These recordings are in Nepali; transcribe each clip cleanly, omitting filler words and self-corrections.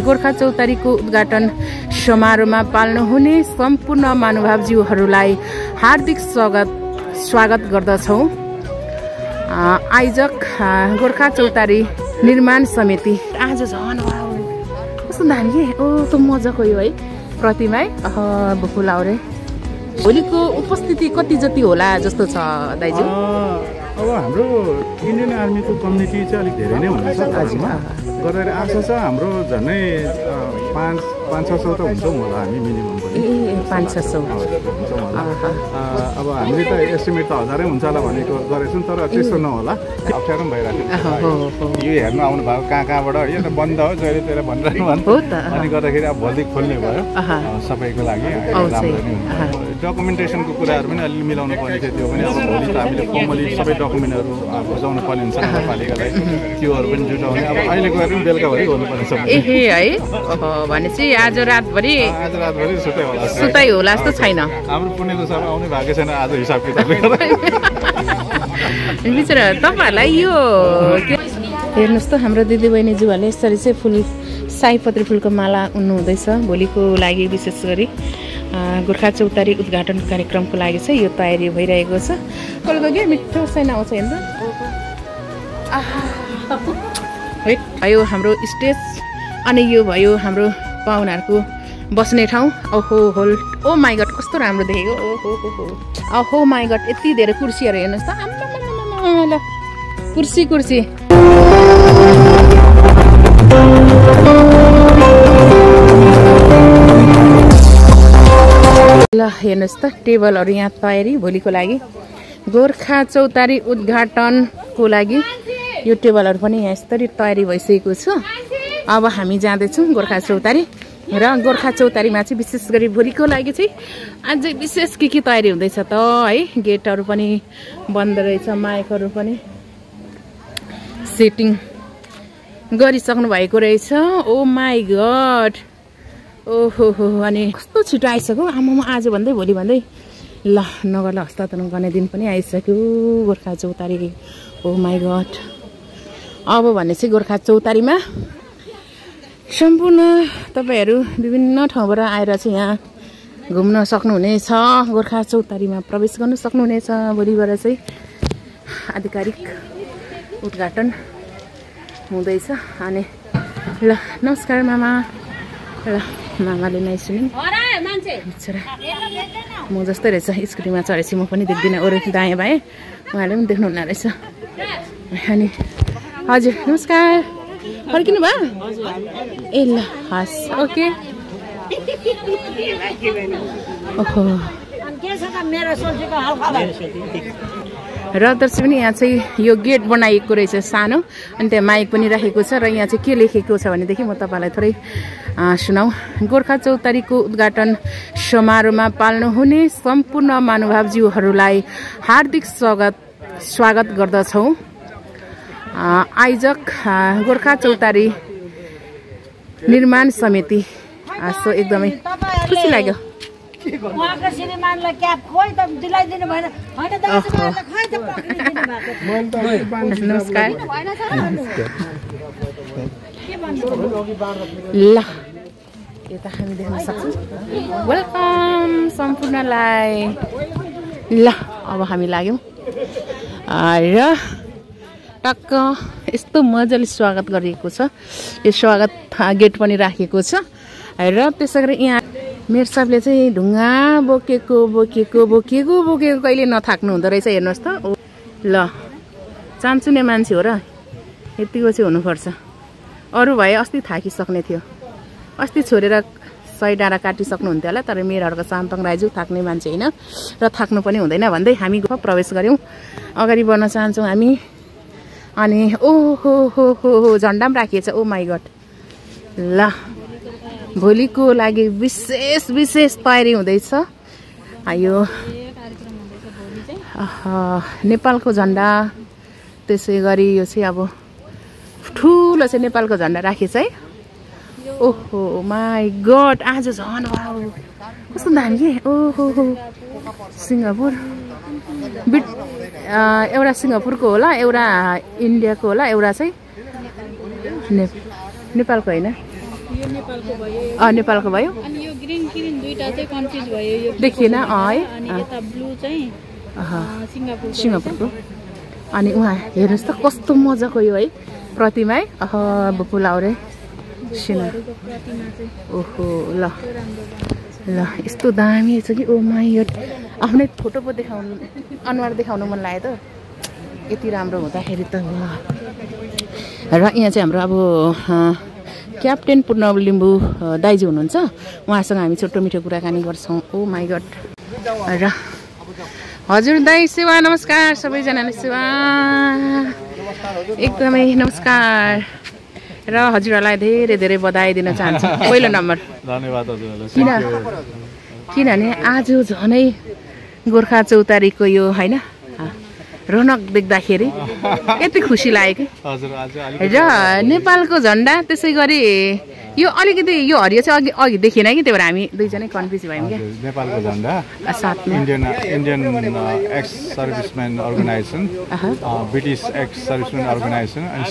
गोर्खा चौतारीको उद्घाटन समारोहमा पाल्नुहुने सम्पूर्ण महानुभावज्यूहरूलाई हार्दिक स्वागत गर्दछौँ। आयोजक गोर्खा चौतारी निर्माण समिति। आज झन् कस्तो दामी के त मजाको यो है प्रतिमा भुकुला रे। भोलिको उपस्थिति कति जति होला जस्तो छ दाइजु? अब हाम्रो इन्डियन आर्मीको कम्युनिटी चाहिँ अलिक धेरै नै हुन्छ गरेर आशा छ हाम्रो झन्डै 500-600 त हुन्छौँ होला हामी मिनिमम पनि। 500-600 अब हामीले त एस्टिमेट त 1000 हुन्छ होला भनेको गरेछौँ, तर त्यस्तो नहोला, अप्ठ्यारो पनि भइरहेको यो हेर्नु आउनु भएको कहाँबाट यो त बन्द हो जहिले तेर भनिरहनु भयो अनि गर्दाखेरि अब भोलि खोल्ने भयो सबैको लागि राम्रो नै हुन्छ। डकुमेन्टेसनको कुराहरू पनि अलिअलि मिलाउनु पर्ने थियो, त्यो पनि अब भोलि त हामीले फर्मली सबै डकुमेन्टहरू बुझाउनु पर्ने हुन्छ नगरपालिकालाई, त्योहरू पनि जुटाउने। अब अहिले गएर पनि बेलुकाभरि गर्नुपर्ने सबै है भनेपछि आज रातभरि सुतै होला जस्तो छैन। हाम्रो पुण्यको सब आउनै भएको छैन आज हिसाब किताबले बिचरा तपाईँहरूलाई यो हेर्नुहोस् त हाम्रो दिदीबहिनीज्यूहरूले यसरी चाहिँ फुल सयपत्री फुलको माला उन्नु हुँदैछ। भोलिको लागि विशेष गरी गोर्खा चौतारी उद्घाटन कार्यक्रमको लागि चाहिँ यो तयारी भइरहेको छ। कलको के मिठो छैन आउँछ हेर्नु भयो हाम्रो स्टेज अनि यो भयो हाम्रो पाहुनाहरूको बस्ने ठाउँ। ओहो होल ओ माई गड कस्तो राम्रो देखेको। ओहो माई गड यति धेरै कुर्सीहरू हेर्नुहोस् त ल कुर्सी ल हेर्नुहोस् त टेबलहरू यहाँ तयारी भोलिको लागि गोर्खा चौतारी उद्घाटनको लागि यो टेबलहरू पनि यहाँ यसरी तयारी भइसकेको छ। अब हामी जाँदैछौँ गोर्खा चौतारी र गोर्खा चौतारीमा चाहिँ विशेष गरी भोलिको लागि चाहिँ अझै विशेष के तयारी हुँदैछ त है। गेटहरू पनि बन्द रहेछ, माइकहरू पनि सेटिङ गरिसक्नु भएको रहेछ। ओ माई गड ओहो हो अनि कस्तो छिटो आइसक्यो आमामा आज भन्दै भोलि भन्दै ल नगर्ला हस्तान्तरण गर्ने दिन पनि आइसक्यो गोर्खा चौतारी। ओ माई गड अब भने चाहिँ गोर्खा चौतारीमा सम्पूर्ण तपाईँहरू विभिन्न ठाउँबाट आएर चाहिँ यहाँ घुम्न सक्नुहुनेछ। गोर्खा चौतारीमा प्रवेश गर्न सक्नुहुनेछ। भोलिबाट चाहिँ आधिकारिक उद्घाटन हुँदैछ। अनि ल नमस्कार मामा। ल मामाले नै सुनिन् म जस्तै रहेछ स्कुटीमा चढेपछि म पनि देख्दिनँ अरू दायाँ बाएँ, उहाँले पनि देख्नुहुन्न रहेछ। अनि हजुर नमस्कार फर्किनु भयो? ए ल हस् ओके। ओहो र दर्शक पनि यहाँ चाहिँ यो गेट बनाइएको रहेछ सानो, अनि त्यहाँ माइक पनि राखेको छ र यहाँ चाहिँ के लेखेको छ भनेदेखि म तपाईँलाई थोरै सुनाऊ। गोर्खा चौतारीको उद्घाटन समारोहमा पाल्नुहुने सम्पूर्ण महानुभावज्यूहरूलाई हार्दिक स्वागत गर्दछौँ। आयोजक गोर्खा चौतारी निर्माण समिति। सो एकदमै खुसी लाग्यो। नमस्कार ल यता हामी देख्न सक्छौँ। वेलकम सम्पूर्णलाई। ल अब हामी लाग्यौँ र टक्क यस्तो मजाले स्वागत गरिएको छ। यो स्वागत गेट पनि राखेको छ र त्यसै गरी यहाँ मेरो साहबले चाहिँ ढुङ्गा बोकेको कहिले नथाक्नु हुँदो रहेछ। हेर्नुहोस् त ल चान्चुने मान्छे हो र यतिको चाहिँ हुनुपर्छ। अरू भए अस्ति थाकिसक्ने थियो, अस्ति छोडेर 100 डाँडा काटिसक्नुहुन्थ्यो होला, तर मेराहरूको साम्पाङ राइजु थाक्ने मान्छे होइन र थाक्नु पनि हुँदैन भन्दै हामी प्रवेश गऱ्यौँ। अगाडि बढ्न चाहन्छौँ हामी। अनि ओहो हो झन्डा पनि राखिएछ। ओ माई गड ल भोलिको लागि विशेष तयारी हुँदैछ। यो नेपालको झन्डा, त्यसै गरी यो चाहिँ अब ठुलो चाहिँ नेपालको झन्डा राखेछ है। ओहो माई गड आज झन् कस्तो दामी के। ओहो सिङ्गापुर एउटा सिङ्गापुरको होला, एउटा इन्डियाको होला, एउटा चाहिँ नेपालको होइन। यो नेपालको भयो नेपालको भयो अनि यो ग्रीन ग्रीन दुईटा चाहिँ कन्फ्युज भयो यो देखिएन है अनि यता ब्लू चाहिँ सिङ्गापुरको अनि उहाँ हेर्नुहोस् त कस्तो मजाको यो है प्रतिमा है बुपु लाउरे सिना ओहो ल ल यस्तो दामी छ कि ओ माई गॉड आफ्नै फोटो पो देखाउनु अनुहार देखाउनु मन लाग्यो त यति राम्रो हुँदाखेरि त र यहाँ चाहिँ हाम्रो अब क्याप्टेन पूर्णव लिम्बू दाइजी हुनुहुन्छ उहाँसँग हामी छोटो मिठो कुराकानी गर्छौँ ओ माई गॉड र हजुर दाइ सेवा नमस्कार सबैजनालाई सेवा एकदमै नमस्कार र हजुरहरूलाई धेरै धेरै बधाई दिन चाहन्छु पहिलो नम्बर धन्यवाद हजुरहरूलाई किनभने आज झनै गोर्खा चौतारीको यो हैन रौनक देख्दाखेरि यति खुसी लाग्यो कि र नेपालको झन्डा त्यसै गरी यो अलिकति यो हरियो चाहिँ अघि देखिएन कि त्यही भएर हामी दुईजनै कन्फ्युज भयौँ क्या नेपालको झन्डा साथमा Indian ex serviceman organisation British ex serviceman organisation अनि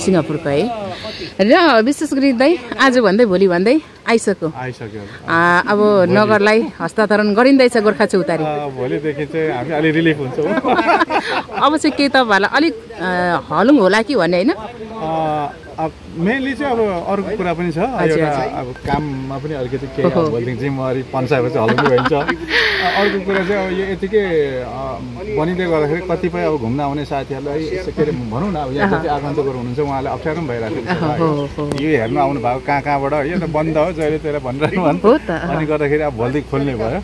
सिङ्गापुरको है र विशेष गरी दाइ आज भन्दै भोलि भन्दै आइसक्यो अब नगरलाई हस्तान्तरण गरिँदैछ गोर्खा चौतारी भोलिदेखि चाहिँ हामी अलि रिलिफ हुन्छौँ अब चाहिँ के तपाईँहरूलाई अलिक हलुङ होला कि भन्ने होइन अब मेनली चाहिँ अब अर्को कुरा पनि छ अब काममा पनि अलिकति केही भोलिदेखि जिम्मेवारी पन्साएपछि हल्नु भइन्छ अर्को कुरा चाहिँ अब यो यतिकै बनिँदै गर्दाखेरि कतिपय अब घुम्न आउने साथीहरूलाई के अरे भनौँ न अब यहाँ जति आगन्तुकहरू हुनुहुन्छ उहाँलाई अप्ठ्यारो पनि भइरहेको छ यो हेर्नु आउनु भएको कहाँबाट यो त बन्द हो जहिले त्यसलाई भनिरहनु अनि गर्दाखेरि अब भोलिदेखि खोल्ने भयो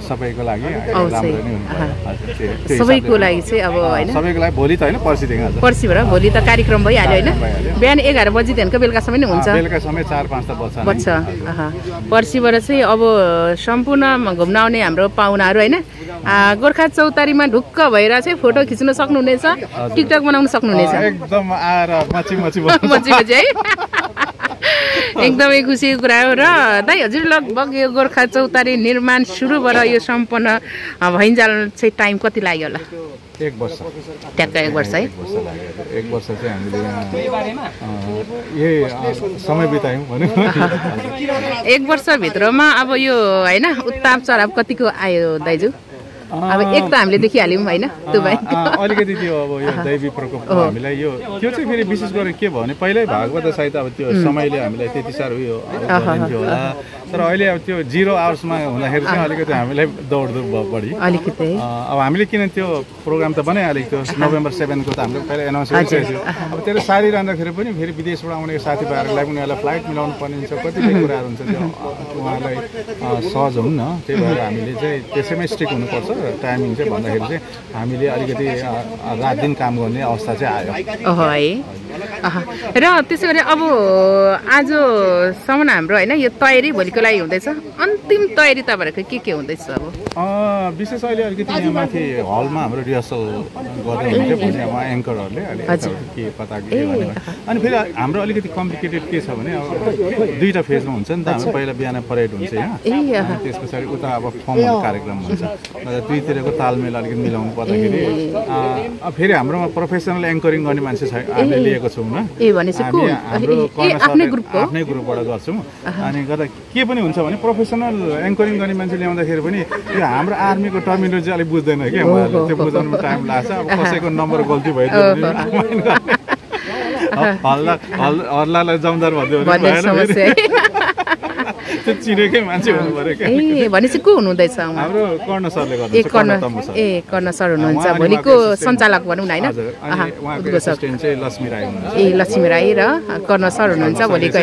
सबैको लागि राम्रो नै हुन्छ सबैको लागि चाहिँ अब होइन सबैको लागि भोलि त होइन पर्सिदेखि पर्सिबाट भोलि त कार्यक्रम भइहाल्यो होइन बिहान 11 बजीदेखिको बेलुकासम्म नै हुन्छ बेलुका समय 4-5 त बज्छ पर्सिबाट चाहिँ अब सम्पूर्ण घुम्न आउने हाम्रो पाहुनाहरू होइन गोर्खा चौतारीमा ढुक्क भएर चाहिँ फोटो खिच्न सक्नुहुनेछ टिकटक बनाउन सक्नुहुनेछ एकदम आएर मची है एकदमै खुसीको कुरा हो र दाइ हजुर लगभग यो गोर्खा चौतारी निर्माण सुरु भएर यो सम्पन्न भइन्जाल चाहिँ टाइम कति लाग्यो होला 1 वर्ष ट्याक्क 1 वर्ष है 1 वर्ष चाहिँ हामीले यही समय बितायौँ भनौँ 1 वर्षभित्रमा अब यो होइन उत्ताप चढाव कतिको आयो दाइजु अब एक त हामीले देखिहाल्यौँ होइन त्यो भाइ अलिकति त्यो अब यो दैवी प्रकोप हामीलाई यो त्यो चाहिँ फेरि विशेष गरेर के भयो भने पहिल्यै भागवत सायद अब त्यो समयले हामीलाई त्यति साह्रो उयो गरिन्थ्यो होला तर अहिले अब त्यो 0 आवर्समा हुँदाखेरि चाहिँ अलिकति हामीलाई दौडधुप भयो बढी अलिकति अब हामीले किन त्यो प्रोग्राम त बनाइहालेको थियो नोभेम्बर 7 को त हामीले पहिला एनाउन्स गरिसकेको थियो अब त्यसले सारिरहँदाखेरि पनि फेरि विदेशबाट आउने साथीभाइहरूलाई पनि उनीहरूलाई फ्लाइट मिलाउनु पर्ने हुन्छ कतिपय कुराहरू हुन्छ त्यो उहाँलाई सहज हुन्न त्यही भएर हामीले चाहिँ त्यसैमै स्टिक हुनुपर्छ टाइमिङ चाहिँ भन्दाखेरि चाहिँ हामीले अलिकति रात दिन काम गर्ने अवस्था चाहिँ आयो है र त्यसै गरी अब आजसम्म हाम्रो होइन यो तयारी भोलिको लागि हुँदैछ अन्तिम तयारी तपाईँहरूको के हुँदैछ अब विशेष अहिले अलिकति यहाँ माथि हलमा हाम्रो रिहर्सल गर्दै हुन्थ्यो भोलि उहाँ एङ्करहरूले के कता के भन्ने अनि फेरि हाम्रो अलिकति कम्प्लिकेटेड के छ भने अब 2टा फेजमा हुन्छ नि त हाम्रो पहिला बिहान परेड हुन्छ यहाँ त्यस पछाडि उता अब फर्मल कार्यक्रम हुन्छ दुईतिरको तालमेल अलिकति मिलाउनु पर्दाखेरि फेरि हाम्रोमा प्रोफेसनल एङ्करिङ गर्ने मान्छे छ हामीले लिएको छौँ न हाम्रो आफ्नै ग्रुपबाट गर्छौँ अनि गर्दा के पनि हुन्छ भने प्रोफेसनल एङ्करिङ गर्ने मान्छे ल्याउँदाखेरि पनि यो हाम्रो आर्मीको टर्मिनोलोजी अलिक बुझ्दैन क्या उहाँहरूले त्यो बुझाउनु टाइम लाग्छ अब कसैको नम्बर गल्ती भइदियो हल्लालाई जमदार भनिदियो त्यो चिनेकै मान्छे हुनु पर्यो क्या भनेपछि को हुनुहुँदैछ हाम्रो कर्ण सरले गर्नुहुन्छ कर्ण सर हुनुहुन्छ भोलिको सञ्चालक भनौँ न होइन चाहिँ लक्ष्मी राई हुनुहुन्छ लक्ष्मी राई र कर्ण सर हुनुहुन्छ भोलिको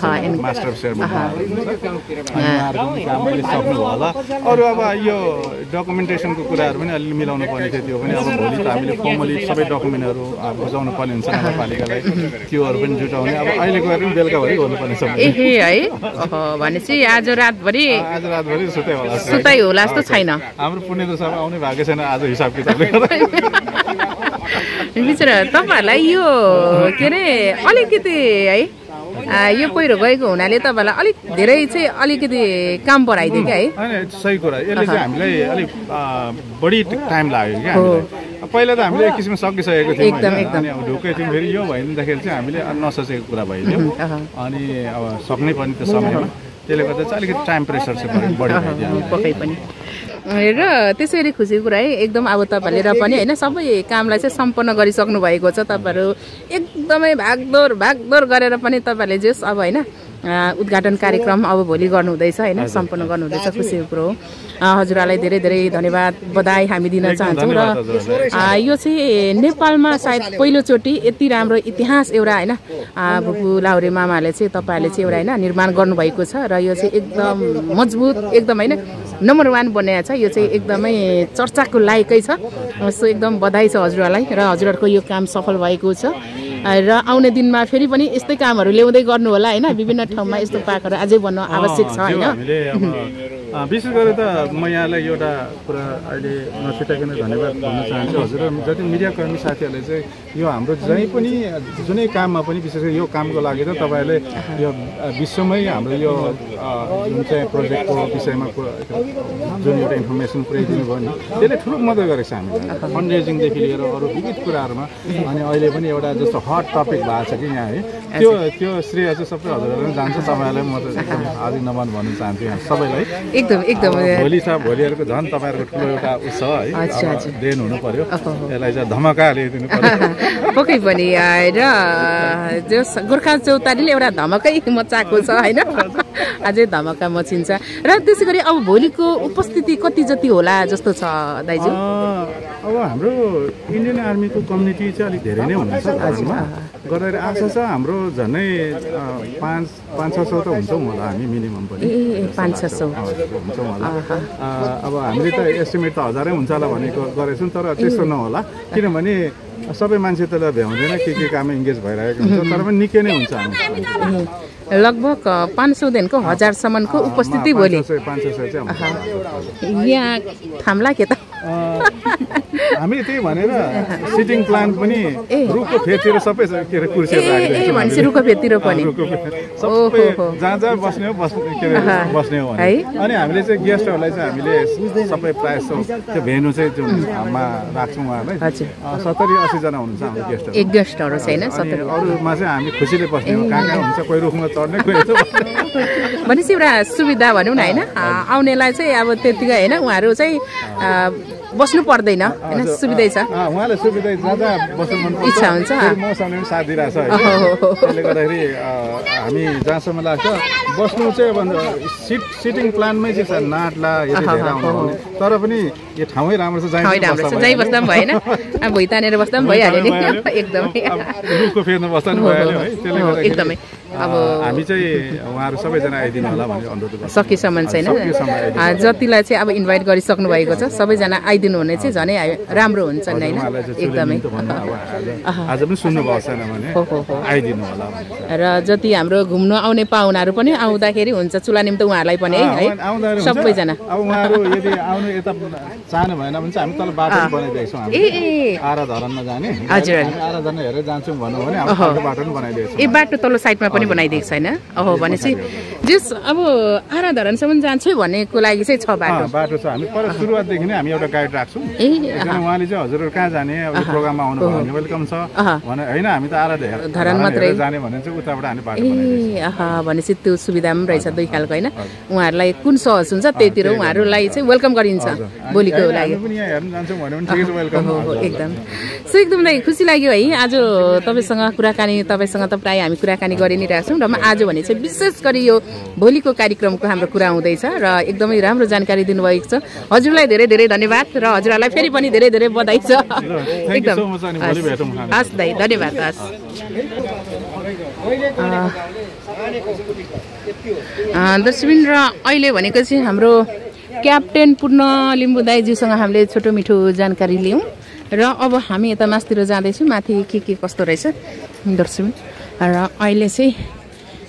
होइन मास्टर शेरमा सक्नु होला अरू अब यो डकुमेन्टेसनको कुराहरू पनि अलिअलि मिलाउनु पर्ने थियो त्यो पनि अब भोलि त हामीले फर्मली सबै डकुमेन्टहरू बुझाउनु पर्ने हुन्छ नगरपालिकालाई त्योहरू पनि जुटाउने अब अहिले गएर पनि बेलुकाभरि गर्नुपर्ने छ है भनेपछि आज रातभरि सुताइ होला जस्तो छैन हाम्रो पुण्य सबै आउने भएको छैन आज हिसाब किताबले गर्दा बिचरा तपाईँहरूलाई यो के अरे अलिकति है यो पहिरो गएको हुनाले तपाईँलाई अलिक धेरै चाहिँ अलिकति काम पराइदियो क्या है सही कुरा यसले चाहिँ हामीलाई अलिक बढी टाइम लाग्यो क्या हामीलाई पहिला त हामीले एक किसिममा सकिसकेको थियौँ एकदम एकदम अनि अब ढुक्कै थियौँ फेरि यो भइदिँदाखेरि चाहिँ हामीले नसोचेको कुरा भइदियो अनि अब सक्नै पनि त्यो समयमा त्यसले गर्दा चाहिँ अलिकति टाइम प्रेसर चाहिँ बढी भइदियो पक्कै पनि र त्यसरी खुसीको कुरा है एकदम अब तपाईँले र पनि होइन सबै कामलाई चाहिँ सम्पन्न गरिसक्नु भएको छ तपाईँहरू एकदमै भागदौड गरेर पनि तपाईँहरूले जस अब होइन उद्घाटन कार्यक्रम अब भोलि गर्नुहुँदैछ होइन सम्पन्न गर्नुहुँदैछ खुसीको कुरो हो हजुरलाई धेरै धेरै धन्यवाद बधाई हामी दिन चाहन्छौँ र यो चाहिँ नेपालमा सायद पहिलोचोटि यति राम्रो इतिहास एउटा होइन भुपु लाहुरे मामाहरूले चाहिँ तपाईँहरूले चाहिँ एउटा होइन निर्माण गर्नुभएको छ र यो चाहिँ एकदम मजबुत एकदम होइन नम्बर 1 बनाएको छ यो चाहिँ एकदमै चर्चाको लायकै छ सो एकदम बधाई छ हजुरहरूलाई र हजुरहरूको यो काम सफल भएको छ र आउने दिनमा फेरि पनि यस्तै कामहरू ल्याउँदै गर्नु होला होइन विभिन्न ठाउँमा यस्तो पार्कहरू अझै बन्न आवश्यक छ होइन विशेष गरेर त म यहाँलाई एउटा कुरा अहिले नछुटाइकन धन्यवाद भन्न चाहन्छु हजुर जति मिडियाकर्मी साथीहरूले चाहिँ यो हाम्रो जहीँ पनि जुनै काममा पनि विशेष गरी यो कामको लागि त तपाईँहरूले यो विश्वमै हाम्रो यो जुन चाहिँ प्रोजेक्टको विषयमा जुन एउटा इन्फर्मेसन पुर्याइदिनु भयो नि त्यसले ठुलो मद्दत गरेको छ हामीलाई फन्ड रेजिङदेखि लिएर अरू विविध कुराहरूमा अनि अहिले पनि एउटा जस्तो हट टपिक भएको छ कि यहाँ है त्यो श्रेय चाहिँ सबै हजुरहरूलाई जान्छ तपाईँहरूलाई म त आदि नमन भन्न चाहन्छु यहाँ सबैलाई एकदम भोलि छ भोलिहरूको झन् तपाईँहरूको ठुलो एउटा उत्सव है देन हुनु पर्यो यसलाई चाहिँ धमाका ल्याइदिनु पर्यो पक्कै पनि र जो गोर्खा चौतारीले एउटा धमाकै मचाएको छ होइन अझै धमाका मचिन्छ र त्यसै गरी अब भोलिको उपस्थिति कति जति होला जस्तो छ दाइजु अब हाम्रो इन्डियन आर्मीको कम्युनिटी चाहिँ अलिक धेरै नै हुनुहुन्छ गरेर आशा छ हाम्रो झन्डै 500-600 त हुन्छौँ होला हामी मिनिमम पनि 500-600 हुन्छौँ होला अब हामीले त एस्टिमेट त 1000 हुन्छ होला भनेको गरेको छौँ तर त्यस्तो नहोला किनभने सबै मान्छे त भ्याउँदैन के काममा इन्गेज भइरहेको हुन्छ तर पनि निकै नै हुन्छ हामी लगभग 500 देखिको 1000 सम्मको उपस्थिति भोलि 500 चाहिँ यहाँ थाम्ला के त हामी त्यही भनेर सिटिङ प्लान पनि रुखको फेदतिर सबै के अरे कुर्सीहरू राखिदिएको भन्छ रुखको फेदतिर पनि सबै जहाँ बस्ने हो बस्ने हो अनि हामीले चाहिँ गेस्टहरूलाई चाहिँ हामीले सबै प्राय त्यो भेन्यू चाहिँ जुन हाममा राख्छौँ उहाँहरूलाई 70-80 जना हुनुहुन्छ हाम्रो गेस्टहरू एक गेस्टहरू छैन 70 अरूमा चाहिँ हामी खुसीले बस्ने हो कहाँ हुन्छ कोही रुखमा चढ्ने कोही भनेपछि एउटा सुविधा भनौँ न होइन आउनेलाई चाहिँ अब त्यतिकै होइन उहाँहरू चाहिँ बस्नु पर्दैन हैन सुविधै छ उहाँले सुविधै जहाँ बस्नु मन पर्छ इच्छा हुन्छ मसँग पनि साथ दिइरहेछ त्यसले गर्दाखेरि हामी जहाँसम्म लाग्छ बस्नु चाहिँ अब सिटिङ प्लानमै चाहिँ छ नाटला यति धेरै आउनु तर पनि यो ठाउँै राम्रो छ जहीँ बस्दा पनि भएन अब भुइँ तानेर बस्दा पनि भइहाल्यो नि एकदमै रुखको फेर्न बस्दा पनि भइहाल्यो है त्यसले गर्दा एकदमै अब हामी चाहिँ उहाँहरू सबैजना आइदिनु होला भन्ने अनुरोध गर्छु सकेसम्म छैन जतिलाई चाहिँ अब इन्भाइट गरिसक्नु भएको छ सबैजना आइदिनु हुने चाहिँ झनै राम्रो हुन्छ नि हैन एकदमै आज पनि सुन्नु भएको छैन भने आइदिनु होला र जति हाम्रो घुम्न आउने पाहुनाहरू पनि आउँदाखेरि हुन्छ चुला निम्ति उहाँहरूलाई पनि है सबैजना अब उहाँहरू यदि आउनु यता चाहनु भएन भने चाहिँ हामी तल बाटो बनाइदिएको छौँ हामी आराधनमा जाने हजुर आराधना हेरेर जान्छौँ भन्नु भने हामी बाटो पनि बनाइदिएको छौँ ए बाटो तल्लो साइडमा पनि बनाइदिएको छैन ओहो भनेपछि जस अब आराधनसम्म जान्छु भनेको लागि चाहिँ छ बाटो छ हामी पर सुरुवातदेखि नै हामी एउटा गाइड राख्छौँ उहाँले चाहिँ हजुरहरू कहाँ जाने अब प्रोग्राममा आउनु भयो भने वेलकम छ भने होइन हामी त आराधन मात्रै जाने भने चाहिँ उताबाट हामी बाटो बनाइदिन्छौँ भनेपछि त्यो सुविधा पनि रहेछ दुई खालको होइन उहाँहरूलाई कुन सहज हुन्छ त्यतिर उहाँहरूलाई चाहिँ वेलकम गरिन्छ भोलिको लागि एकदम सो एकदमै खुसी लाग्यो है आज तपाईँसँग कुराकानी तपाईँसँग त प्रायः हामी कुराकानी गरि नै रहेछौँ र आज भने चाहिँ विशेष गरी यो भोलिको कार्यक्रमको हाम्रो कुरा हुँदैछ र एकदमै राम्रो जानकारी दिनुभएको छ हजुरलाई धेरै धेरै धन्यवाद र हजुरहरूलाई फेरि पनि धेरै धेरै बधाई छ एकदम हस् दाइ धन्यवाद हस् दर्शकबिन र अहिले भनेको चाहिँ हाम्रो क्याप्टेन पूर्ण लिम्बू दाइज्यूसँग हामीले छोटो मिठो जानकारी लियौँ र अब हामी यता मासतिर जाँदैछौँ माथि के कस्तो रहेछ दर्शकबिन र अहिले चाहिँ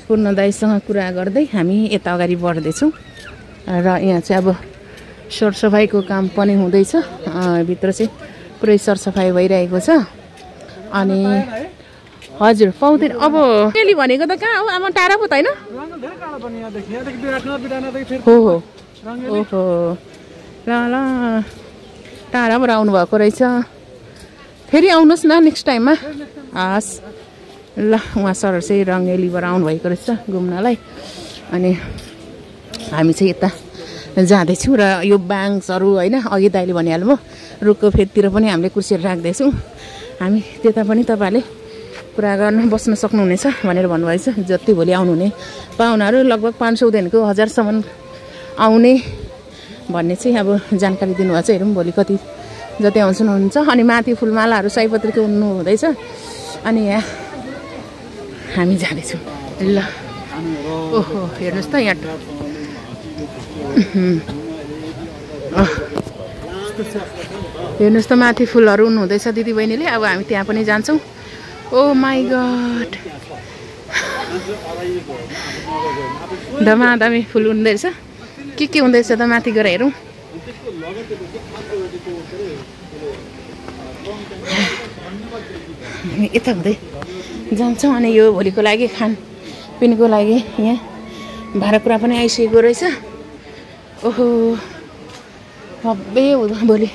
पूर्ण दाइसँग कुरा गर्दै हामी यता अगाडि बढ्दैछौँ र यहाँ चाहिँ अब सरसफाइको काम पनि हुँदैछ भित्र चाहिँ पुरै सरसफाइ भइरहेको छ अनि हजुर पाउँदैन अब केली भनेको त कहाँ हो आमा टाढा पो त होइन हो हो ओहो ल ल टाढाबाट आउनुभएको रहेछ फेरि आउनुहोस् न नेक्स्ट टाइममा। हस् ल, उहाँ सरहरू चाहिँ रङ्गेलीबाट आउनुभएको रहेछ घुम्नलाई। अनि हामी चाहिँ यता जाँदैछौँ र यो ब्याङ्क्सहरू होइन, अघि दाइले भनिहाल्नु रुखको फेदतिर पनि हामीले कुर्सीहरू राख्दैछौँ। हामी त्यता पनि तपाईँहरूले कुरा गर्न बस्न सक्नुहुनेछ भनेर भन्नुभएछ। जति भोलि आउनुहुने पाहुनाहरू लगभग 500देखिको 1000सम्म आउने भन्ने चाहिँ अब जानकारी दिनुभएको छ। हेरौँ भोलि कति जति आउँनुहुन्छ। अनि माथि फुलमालाहरू सयपत्रीको उन्नु हुँदैछ। अनि यहाँ हामी जाँदैछौँ। ल ओहो हेर्नुहोस् त यहाँ हेर्नुहोस् त माथि फुलहरू उन्नु हुँदैछ दिदीबहिनीले। अब हामी त्यहाँ पनि जान्छौँ। ओ माई गड, धमाधमी फुल उन्दैछ। के हुँदैछ त माथि गएर हेरौँ। यता हुँदै जान्छौँ। अनि यो भोलिको लागि खानपिनको लागि यहाँ भाँडाकुँडा पनि आइसकेको रहेछ। ओहो भव्य भोलि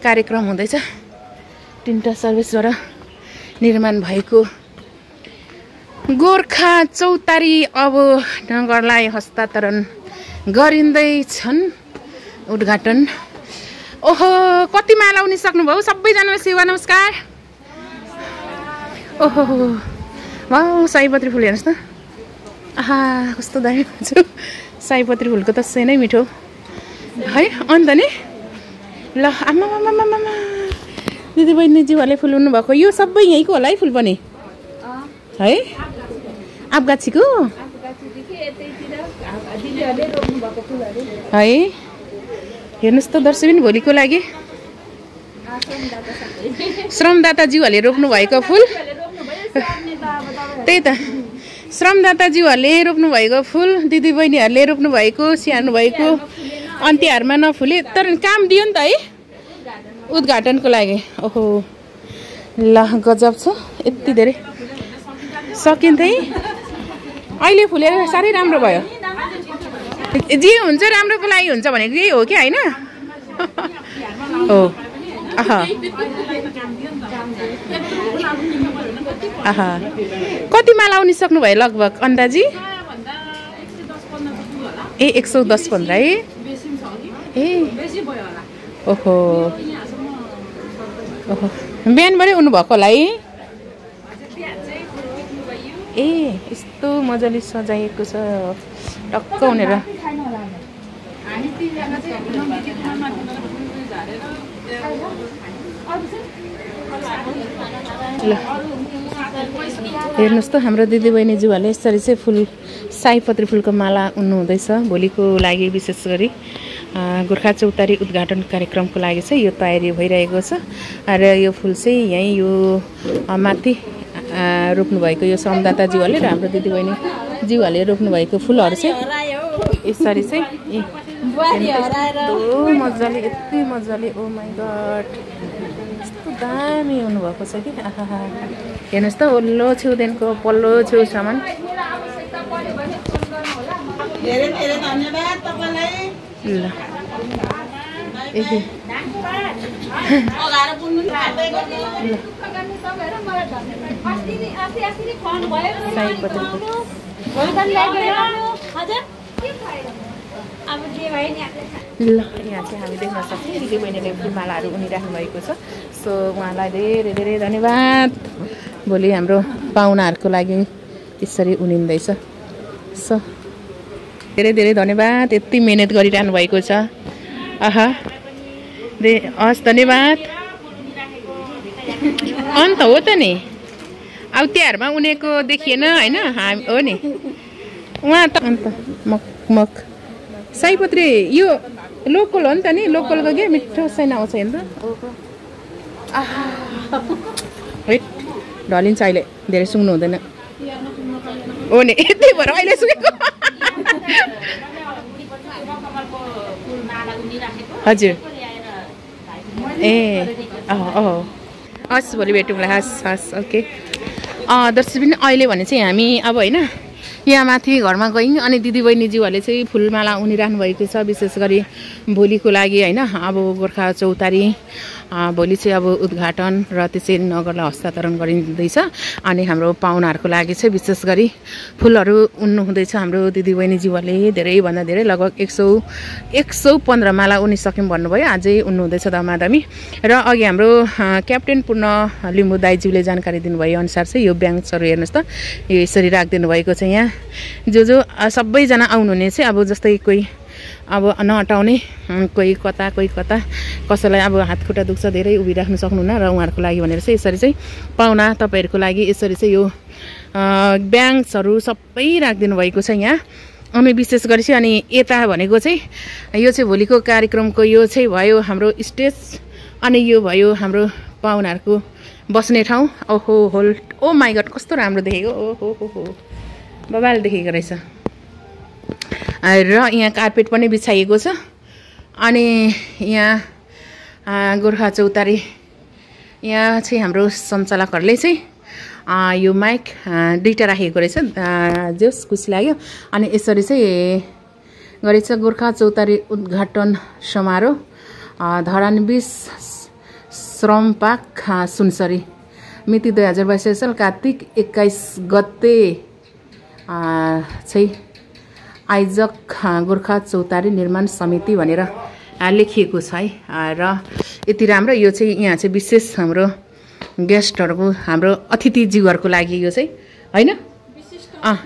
कार्यक्रम हुँदैछ। तिनवटा सर्भिसबाट निर्माण भएको गोर्खा चौतारी अब नगरलाई हस्तान्तरण गरिँदैछन्। उद्घाटन ओहो कति माला उनी सक्नुभयो सबैजनालाई सेवा नमस्कार। ओहो वाउ सयपत्री फुल हेर्नुहोस् त। आहा कस्तो दामी हुन्छ सयपत्री फुलको त सेनै मिठो है। अन्त नि ल आमा दिदीबहिनीज्यूहरूले फुल उन्नु भएको यो सबै यहीँको होला है फुल पनि है। आपगाछीको है। हेर्नुहोस् त दर्शकबिन भोलिको लागि श्रमदाताज्यूहरूले रोप्नु भएको फुल। त्यही त श्रमदाताज्यूहरूले रोप्नु भएको फुल, दिदीबहिनीहरूले रोप्नु भएको स्याहार्नु भएको अन्त्यहारमा नफुले तर काम दियो नि त है उद्घाटनको लागि। ओहो ल गजब छ। यति धेरै सकिन्थ्यो है। अहिले फुलेर साह्रै राम्रो भयो। जे हुन्छ राम्रोको लागि हुन्छ भनेको यही हो कि होइन हो। आहा कति माला आउनु सक्नुभयो लगभग अन्दाजी? ए 110-15 है। ए ओहो ओहो बिहानबाटै उन्नु भएको होला है। ए यस्तो मजाले सजाएको छ टक्क हुनेर। ल हेर्नुहोस् त हाम्रो दिदीबहिनीज्यूहरूले यसरी चाहिँ फुल सयपत्री फुलको माला उन्नु हुँदैछ भोलिको लागि। विशेष गरी गोर्खा चौतारी उद्घाटन कार्यक्रमको लागि चाहिँ यो तयारी भइरहेको छ। र यो फुल चाहिँ यहीँ यो माथि रोप्नुभएको यो श्रमदाताज्यूहरूले र हाम्रो दिदीबहिनीज्यूहरूले रोप्नुभएको फुलहरू चाहिँ यसरी चाहिँ मजाले यति मजाले ओ माई गड यस्तो दामी हुनुभएको छ कि। आहा हेर्नुहोस् त ओल्लो छेउदेखिको पल्लो छेउसम्म। धेरै धेरै धन्यवाद तपाईलाई। ल अगाएर बुन्नु थाल्दै गर्नु। ल यहाँ चाहिँ हामी देख्न सक्छौँ दिदीबहिनीले फुलमालाहरू उनिराख्नु भएको छ। सो उहाँलाई धेरै धेरै धन्यवाद। भोलि हाम्रो पाहुनाहरूको लागि यसरी उनिँदैछ। सो धेरै धेरै धन्यवाद। यति मिहिनेत गरिरहनु भएको छ। आहा हस् धन्यवाद। अन्त हो त नि अब तिहारमा उनेको देखिएन होइन हो नि उहाँ त। अन्त मक सयपत्री यो लोकल हो नि त नि लोकलको के मिठो छैन आउँछ हेर्नु त। है ढलिन्छ अहिले धेरै सुँग्नु हुँदैन हो नि यति भएर अहिले सुकेको। हजुर ए हस् भोलि भेटौँला। हस् हस् ओके दर्शक पनि अहिले भने चाहिँ हामी अब होइन यहाँ माथि घरमा गयौँ अनि दिदीबहिनीज्यूहरूले चाहिँ फुलमाला उनिराख्नु भएको छ विशेष गरी भोलिको लागि होइन। अब गोर्खा चौतारी भोलि चाहिँ अब उद्घाटन र त्यसै नगरलाई हस्तान्तरण गरिँदैछ अनि हाम्रो पाहुनाहरूको लागि चाहिँ विशेष गरी फुलहरू उन्नु हुँदैछ। हाम्रो दिदीबहिनीज्यूहरूले धेरैभन्दा धेरै लगभग 115 माला उनिसक्यौँ भन्नुभयो। अझै उन्नु हुँदैछ दमादमी। र अघि हाम्रो क्याप्टेन पूर्ण लिम्बू दाइज्यूले जानकारी दिनुभयो अनुसार चाहिँ यो ब्याङ्क्सहरू हेर्नुहोस् त यो यसरी राखिदिनु भएको छ। यहाँ जो सबैजना आउनुहुने चाहिँ अब जस्तै कोही अब नहटाउने कोही कता कसैलाई अब हातखुट्टा दुख्छ धेरै उभिराख्नु सक्नुहुन्न र उहाँहरूको लागि भनेर चाहिँ यसरी चाहिँ पाहुना तपाईँहरूको लागि यसरी चाहिँ यो ब्याङ्क्सहरू सबै राखिदिनु भएको छ यहाँ। अनि विशेष गरी चाहिँ अनि यता भनेको चाहिँ यो चाहिँ भोलिको कार्यक्रमको यो चाहिँ भयो हाम्रो स्टेज अनि यो भयो हाम्रो पाहुनाहरूको बस्ने ठाउँ। ओहो होल ओ माई गड कस्तो राम्रो देखेको ओहो बबाल देखेको रहेछ। र यहाँ कार्पेट पनि बिछाइएको छ अनि यहाँ गोर्खा चौतारी यहाँ चाहिँ हाम्रो सञ्चालकहरूले चाहिँ यो माइक दुईवटा राखेको रहेछ जोस् खुसी लाग्यो। अनि यसरी चाहिँ गरेछ गोर्खा चौतारी उद्घाटन समारोह धरान 20 श्रम पार्क सुनसरी मिति 2022 साल कार्तिक 21 गते चाहिँ आयोजक गोर्खा चौतारी निर्माण समिति भनेर लेखिएको छ है। र यति राम्रो यो चाहिँ यहाँ चाहिँ विशेष हाम्रो गेस्टहरूको हाम्रो अतिथिज्यूहरूको लागि यो चाहिँ होइन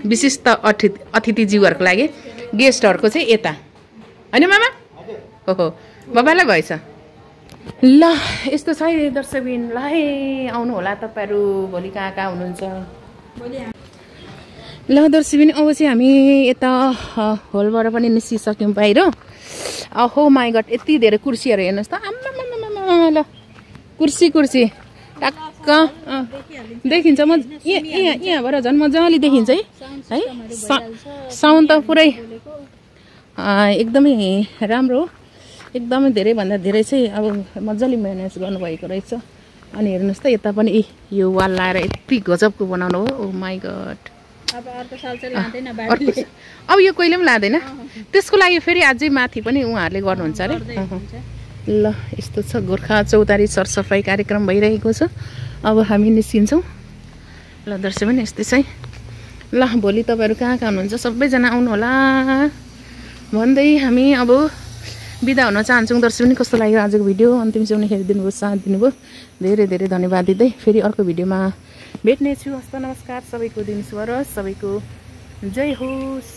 विशिष्ट अतिथिज्यूहरूको लागि गेस्टहरूको चाहिँ यता होइन मामा ओहो बाबालाई भएछ। ल यस्तो छ है दर्शकबिन ल है आउनु होला तपाईँहरू भोलि कहाँ हुनुहुन्छ। ल दर्शकबिन अब चाहिँ हामी यता होलबाट पनि निस्किसक्यौँ बाहिर। ओहो माई गड यति धेरै कुर्सीहरू हेर्नुहोस् त आम्मा ल कुर्सी टक्क देखिन्छ म यहाँबाट झन् मजाले देखिन्छ है साउन्ड त पुरै एकदमै राम्रो एकदमै धेरैभन्दा धेरै चाहिँ अब मजाले म्यानेज गर्नुभएको रहेछ। अनि हेर्नुहोस् त यता पनि यो वाल लाएर यति गजबको बनाउनु हो ओ माई गड। अब यो कहिले पनि लाँदैन त्यसको लागि फेरि अझै माथि पनि उहाँहरूले गर्नुहुन्छ अरे। ल यस्तो छ गोर्खा चौतारी सरसफाइ कार्यक्रम भइरहेको छ। अब हामी निस्किन्छौँ। ल दर्शक पनि यस्तै छ है। ल भोलि तपाईँहरू कहाँ हुनुहुन्छ सबैजना आउनु होला भन्दै हामी अब बिदा हुन चाहन्छौँ। दर्शक पनि कस्तो लाग्यो आजको भिडियो अन्तिमसम्म हेरिदिनुभयो साथ दिनुभयो धेरै धेरै धन्यवाद दिँदै फेरि अर्को भिडियोमा भेट्नेछु। हस्त नमस्कार सबैको दिन शुभ रहोस् सबैको जय होस्।